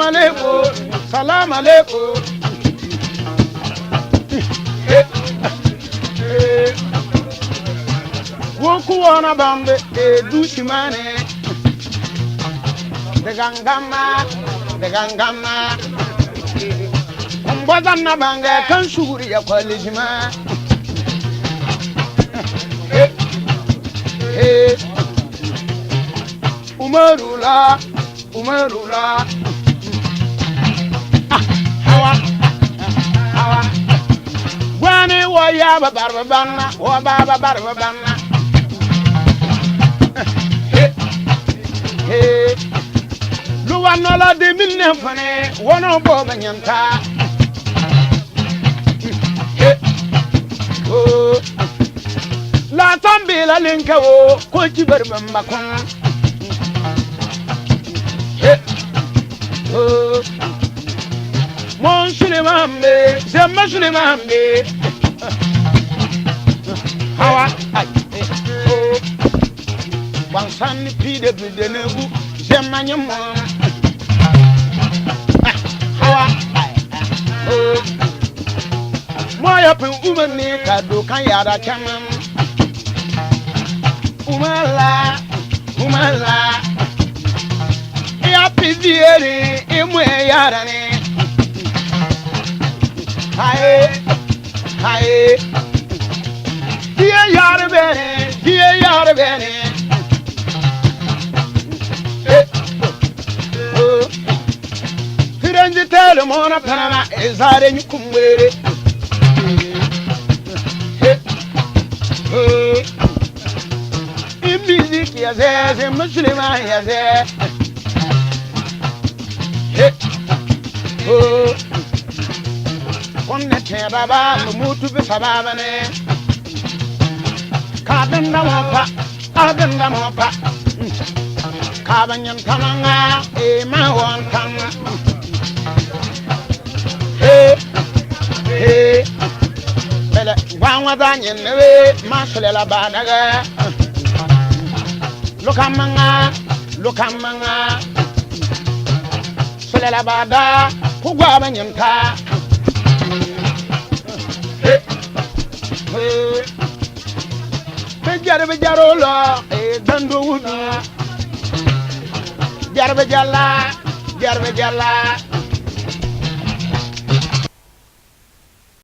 Salam alaikum, salam alaikum. Woku wana bambe e dushimane. De gangama, de gangama. Kumbaza na bange kan shuri ya kwalijima. Eh, Umarula, Umarula. Ah, hawa, hawa. Gwani wa ya ba barba banna, wa ba ba barba banna. Eh, eh. Luwa nola de minne fane, wono bo banyanta. Eh, oh. La tambila linka wo, ko jibar bamba kun. Eh, oh. Mon Suleiman be, Zemma Suleiman be. Hawa, ay, eh, oh. Wansan pide bide nebu, Zemma nyemo. Ah, hawa, ay, ah, oh. Moya pin umani ka do kan yara chaman. Umala, umala. Ya pidiere, imwe yara ne. Haye, haye. Diye yar bene, diye yar bene. Eh, oh. Firenze tele mona panama, ezare nyukumbere. Eh, oh. Music ya ze, muslima ya ze. Eh, oh. Konne te baba, mutu be sababa ne. Ka benda mo pa, a benda mo pa. Ka banyan tamanga, e ma won tam. Hey, hey. Bele, gwanwa da nyen we, ma sole la ba daga. Lukamanga, lukamanga. Sole la ba da, ku gwa banyan ta. Hey, hey. Be jare be jaro la, e dando wudu. Jare be jala, jare be jala.